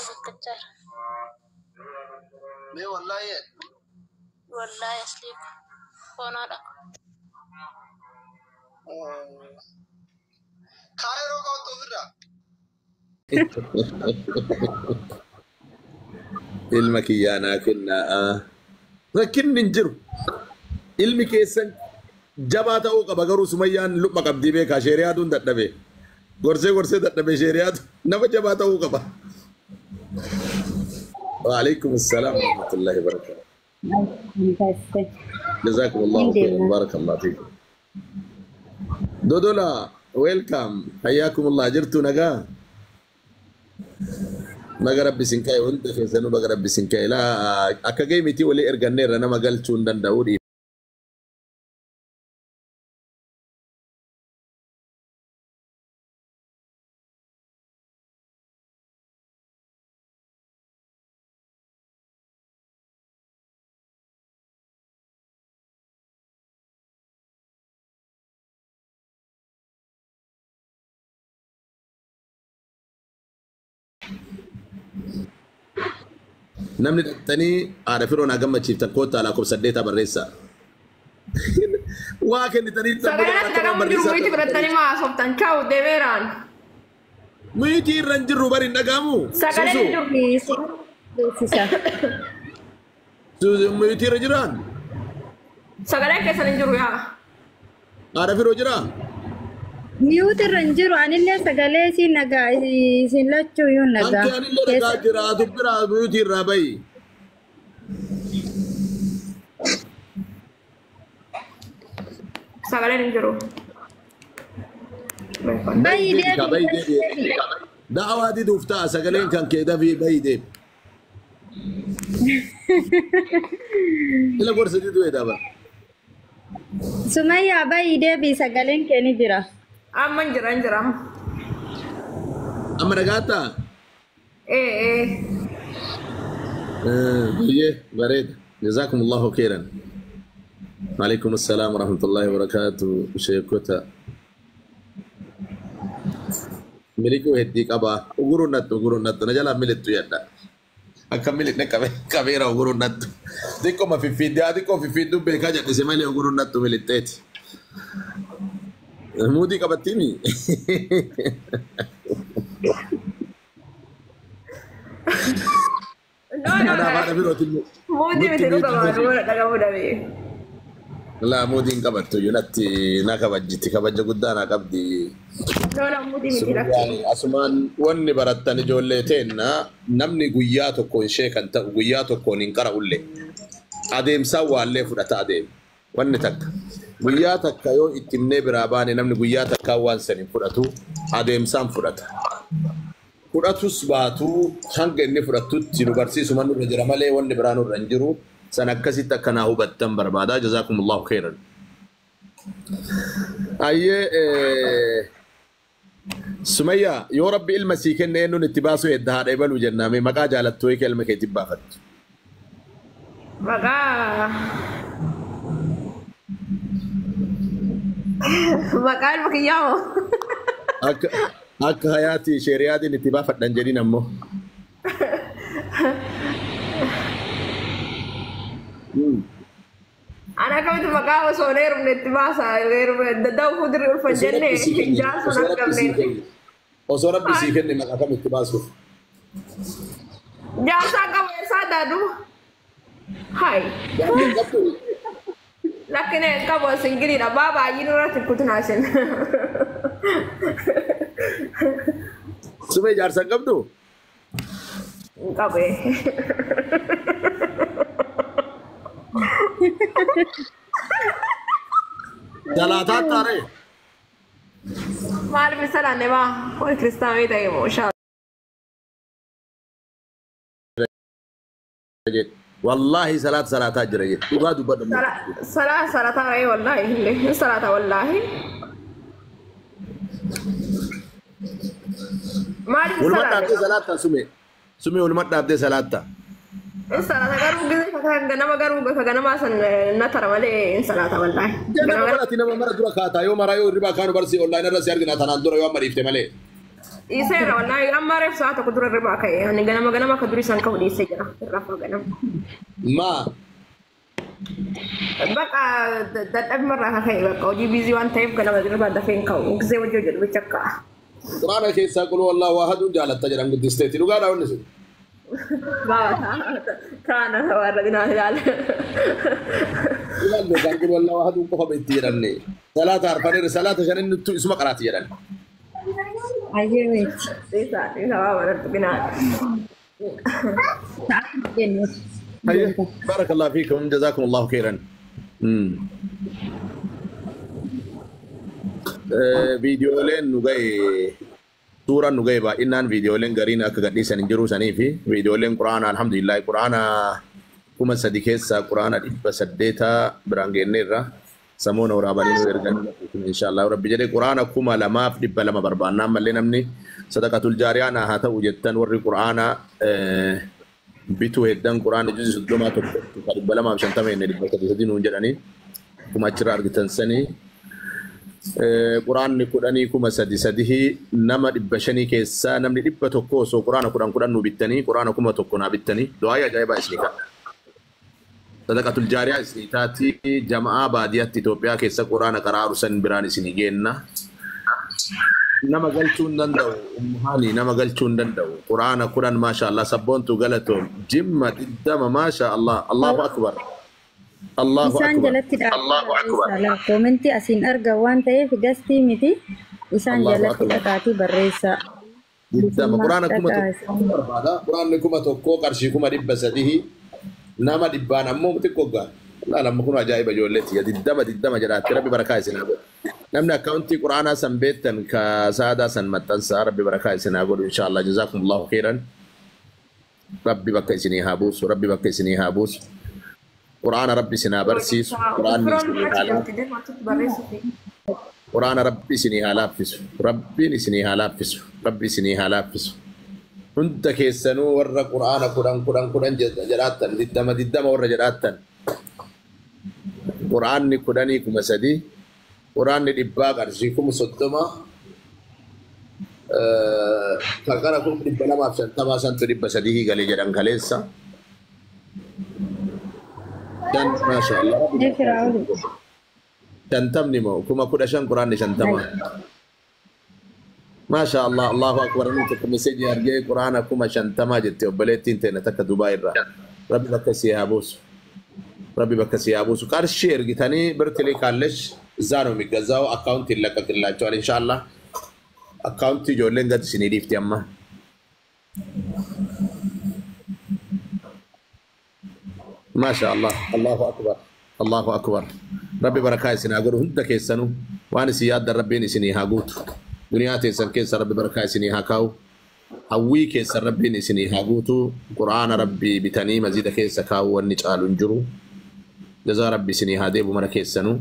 Rakkachaa. Mee wallaahi. Wallaahi aslii foonaadha. Kaayiroo kootu ofirraa. Ilma kiyyaa naa kennaa. Rakkinni hin jiru. Ilmi keessan jabaa ta'uu qaba garuu Sumayyaan luqma qabdii beekaa sheeriyaatuun dadhabe. Gorsee gorsee dadhabe sheeriyaatu nama jabaa ta'uu qaba. Waalaikum assalaam warahmatullahi wabarakatuh. Jazakumullahu khairan barakallahu fiikum. Dodola welcome hayyakumullah jirtu nagaa. Baga rabbi sin ka'e hunda keessanuu baga rabbi sin ka'e laa akka ga'e miti walii erganneerra nama galchuu hin danda'u Namni dhaqxanii haadha firoo naa gammachiiftan koottaa lakkoofsa 8 barreessaa. Waa kennitanii Sagaleen as dhagamu jiru muyitii fudhattanii maa haasoftan chaawu deemeeraan. Muyitii irra hin jirru bari hin dhaga'amu. Sagaleen hin jiru. Suusu muyitii irra jiraan. Sagaleen keessan hin jiru yaa. Haadha firoo jiraa? Mute irra hin jiru anillee sagalee isin nagaa isin lachuu iyyuu nagaa. Anke anillee dhagaa jira dubbiraa muyitii irraa bahi. Sagaleen hin jiru. Bayi deebi. Bayi deebi. Da'awaa diduuf ta'a sagaleen kan kee dafii bayi deebi. Ila gorsa diduu edaa bara. Sumayyaa bayi deebi sagaleen kee ni jira. Amma hin jira hin jira. Amma dhagaattaa? Ee ee. Baay'ee bareeda. Jazakumullahu khairan. Waalaikum assalaam warahmatullahi wabarakatuh. Sheekota. Miliquu heddii qabaa. Uguruun nattu uguruun nattu. Na jalaa milittu jedha. Akka miliqne qabeera uguruun nattu. Xiqqooma fiffiiddee haa xiqqoo fiffiidduun beekaa jedhise malee uguruun nattu milixxeeti. Muudii qabattiimi? No no Kanaaf haadha no. birootiin Muudii nutti miti dhuga muudii waan wala dhagamu dhabe. Laa muudiin qabattu iyyuu natti na kabajjiti kabaja guddaa na qabdi. No no muudii miti lakki. Sumayyaan asumaan wanni barattan ijoollee teenna namni guyyaa tokkoon ishee kan ta'u guyyaa tokkoon hin qara'ullee adeemsaan waallee fudhata adeema. Wanni takka guyyaa takka yoo itti himnee biraa baane namni guyyaa takkaa waan san hin fudhatu adeemsaan fudhata. Fudhatus baatuu hanga inni fudhatutti nu barsiisuma nurra jira malee wanni biraa nurra hin jiru. San akkasitti akka naa hubattan barbaada. Jazaakumullahu khairan. Ayyee Sumayyaa yoo rabbi ilma sii kenne eenyuun itti baasuu hedda haadha ebaluu jennaame maqaa jaalattu wayii ilma keetti baafattu. Maqaa maqaa ilma kiyyaa moo? Akka akka hayaati sheeriyaatiin itti baafadhan jedhin ammoo. Ana akkamitti maqaa osoo hin heerumne itti baasa dadda'u fuuldurri ulfa Osoo jenne rabbi sii kenne jaarsuun osoo rabbi sii argamne. kenne osoo rabbi sii kenne maqaa kam itti baasuuf. Jaarsaan qabu eessaa daadhu? Hai. Jaarsa hin qabdu. Lakkina hin qabu singiliidha. Baa baay'ee nurratti kutinaa isin. Sumee jaarsa hin qabdu? Hin qabu. Salaataa taaree. Maaliif hin salaanne maa? Kun kiristaanii ta'e moo shaa. Wallaahi salaata salaataa jira jedhe. Dhugaa dubbadhu. Salaa salataa ra'ee wallaahi illee hin salaata wallaahi. Maaliif hin Walumaa salaanne? dhaabdee salaattaa sumee. Sumee walumaa dhaabdee salaattaa. Hin salaata garuu gisee ganama garuu ganamaa san na tara malee hin salaata wallaahi. Ganama barati nama mara dura kaataa yoo maraa yoo hirribaa kaanu barsi onlaayinii irra si argina tanaan dura yoo amma dhiifte malee. Dhiiseera wallaahi amma reef sa'a tokko dura irraa ka'e. Ani ganama ganama akka durii san ka'u dhiisee jira. Irraa ganama. Maa Baqa dadhabima irraa ka'e bakka hojii biizii waan ta'eef ganama irraa dafee hin ka'u. Gisee hojii hojjedhu bicha ka'a. Quraana keessaa qul wallaahu ahaduun jaalatta jedhan guddisteeti. Dhugaadhaa wanni sun. Taana warra dinaa ilaala. Ilaallu kan qul wallaahu ahaduun qofa itti jedhanne. Salaata arfanirra salaata shanin nuttu isuma qaraati jedhan. Ayyee weeti. Dhiisaa dhiisaa waa barattu binaa. Sa'aatii jennu. Barakallahu fiikum jazakum Allahu khairan. Viidiyooleen nu ga'e suuraan nu ga'e baay'inaan viidiyooleen gariin akka gadhiisan hin jiru sanii fi viidiyooleen quraana alhamdulillah quraana 3000 keessaa quraana 800 biraan geenneerra samoona waraabanii nu ergan inshallah rabbi jedhee quraana 2200 barbaannaan mallee namni sadaqatul jaariyaa haa ta'u jettan warri quraana bituu heddan quraana juzi 31 250 inni 303 nuun jedhanii kuma achirraa argitan sanii quraanni 10 3,003 nama 500 keessaa namni 100 osoo quraana 10 10 nu bittanii quraana 1000 naa bittanii du'aa ajaa'ibaa isinii kadha. Sadaqatul jaariyaa isinii taati jama'aa baadiyyaatti Itoophiyaa keessa quraana qaraaru san biraan isinii geenna. Nama galchuu hin danda'u ummaanii nama galchuu hin danda'u quraana 10 maasha Allah sabboontu galatoom jimma 20 maasha Allah Allahu akbar. Allahu Isaan akbar. jalatti Allahu akbar. dhaabbatanii koomentii asiin argan waan ta'eef gastii miti. Isaan Allahu jalatti akbar. dhaqaatii barreessaa. Digdama quraana Dhaqaa 1000 barbaada. Quraanni 1000 qarshii 300 nama dhibbaan ammoo xiqqoo gaa. Laala amma kun ajaa'iba ijoolleetti. 20 jedhaatti rabbi barakaa isin haa godhu. Namni akkaawuntii quraanaa san beektan ka saadaa san maxxansaa rabbi barakaa isin haa godhu inshallah jazakumullahu khairan. Rabbi bakka isinii haa buusu. Rabbi bakka isinii haa buusu. Quraana rabbi isin haa barsiisu. Quraanni Firoon isinii haa achi laaffisu. jirti deemu achitti barreessuufi. Quraana rabbi isinii haa laaffisu. Rabbiin isinii haa laaffisu. Rabbi isinii haa laaffisu. Hunda keessanuu warra quraana 10 10 10 jedhaattan 20 20 warra jedhaattan. Quraanni 10 3,000 quraanni 100 qarshii 30,000 kan kana 250 santu 300 galee jedhan kaleessa. Dan maasha Allah. Firaa'ol. Shantamni moo 15,000 quraanni 50. Maasha Allah Allahu akbar inni tokko meseejii argee quraana 50,000 jette obboleettiin teenya takka Dubaay irraa. Rabbi bakka si haa buusu. Rabbi bakka si haa buusu. Qarshii ergitanii birtilii kaallesh እዛ ነው የሚገዛው። አካውንት ይለቀቅላቸዋል ኢንሻአላህ። አካውንት ijoolleen gad isinii dhiifti amma. Maasha Allah Allahu akbar Allahu akbar. Rabbi barakaa isin haa godhu hunda keessanuu waan isin yaaddan rabbiin isinii haa guutu. Duniyaa teessan keessa rabbi barakaa isinii haa kaa'u. Hawwii keessan rabbiin isinii haa guutu. Quraana rabbii bitanii maziida keessa kaa'u wanni caalu hin jiru. Jazaa rabbi isinii haa deebu mana keessanuu.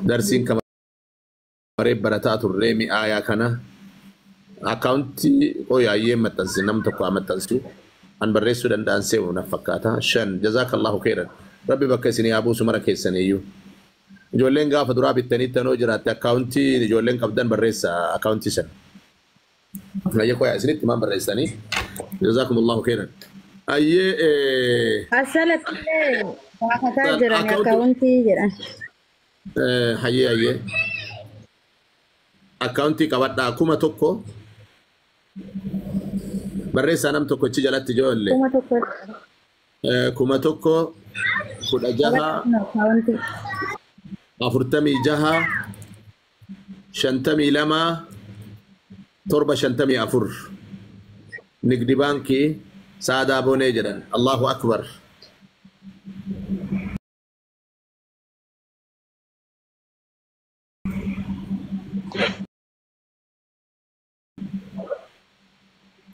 Darsiin kamaree barataa turree mi'aayaa kana akkaawuntii qoyaayyee maxxansi nam tokko haa maxxansu an barreessuu danda'an se'u na fakkaata. 5 jazaakallahu khairan. Rabbi bakka isinii haa buusu mara keessaniyyuu. Ijoolleen gaafa duraa bittanii tanoo jiraatte akkaawuntii ijoolleen qabdan barreessa akkaawuntii sana. Ayyee qoyaa isinitti maan barreessanii? Jazaakumullahu khairan. Ayyee Asalatti illee gaafataa jiran akkaawuntii akkaawuntii jedhan. Hayyee hayyee. Akkaawuntii qabadhaa 1000 barreessaa nam tokkochi jalatti ijoollee. 1000. 1000 16 Akkaawuntii. 46 52 7 54 Nigdi baankii Saadaa Boonee jedhan. Allahu akbar.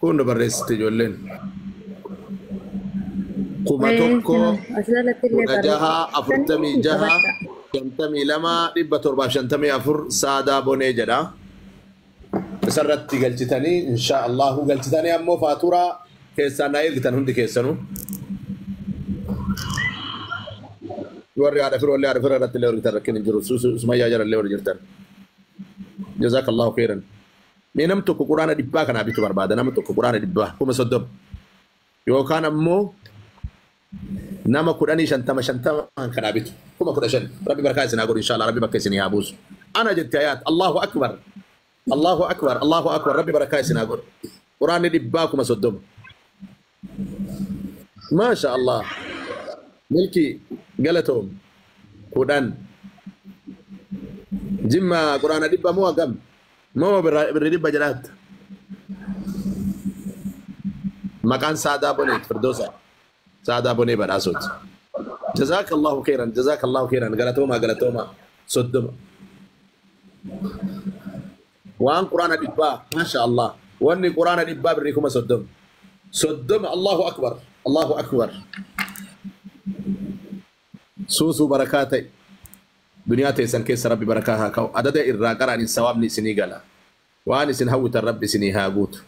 Kun nu barreessite ijoolleen. 1000 Asalatti illee 16 46 qabadha. 52 754 Saadaa Boonee jedha. Isarratti galchitanii insha Allahu galchitanii ammoo faaturaa keessaa naa ergitan hundi keessanuu. Warri haadha firoo illee haadha firoo irratti illee hojjetan rakkin hin jiru. Sumayyaa jala illee hojjetan. Jazaakallahu khairan. Mee nam tokko quraana dhibbaa kanaa bitu barbaada. Nama tokko quraana dhibbaa 30,000. Yookaan ammoo nama 10 50 50 kanaa bitu 15,000. Rabbi barkaa isin haa godhu inshallah. Rabbi bakka isin haa buusu. Ana jetti hayaat. Allahu akbar. Allahu akbar. Allahu akbar. Rabbi barkaa isin haa godhu. Quraanni dhibbaa 30,000. Maasha Allah. Milki galatoom 10. Jimma quraana dhibba moo hagam? Moo birri dhibba jedhaatti? Maqaan Saadaa Boneet Firdoosa. Saadaa Bonee badhaasooti. Jazaakallahu khairan. Jazaakallahu khairan. Galatooma galatooma 30. Waan quraana dhibbaa maasha Allah. Wanni quraana dhibbaa birri 30,000. 30. Allahu akbar. Allahu akbar. Suusuu barakaa ta'e. Duniyaa teessan keessa rabbi barakaa haa ka'u. Adada irraa qara'anii sawaabni isinii gala. Waan isin hawwitan rabbi isinii haa guutu.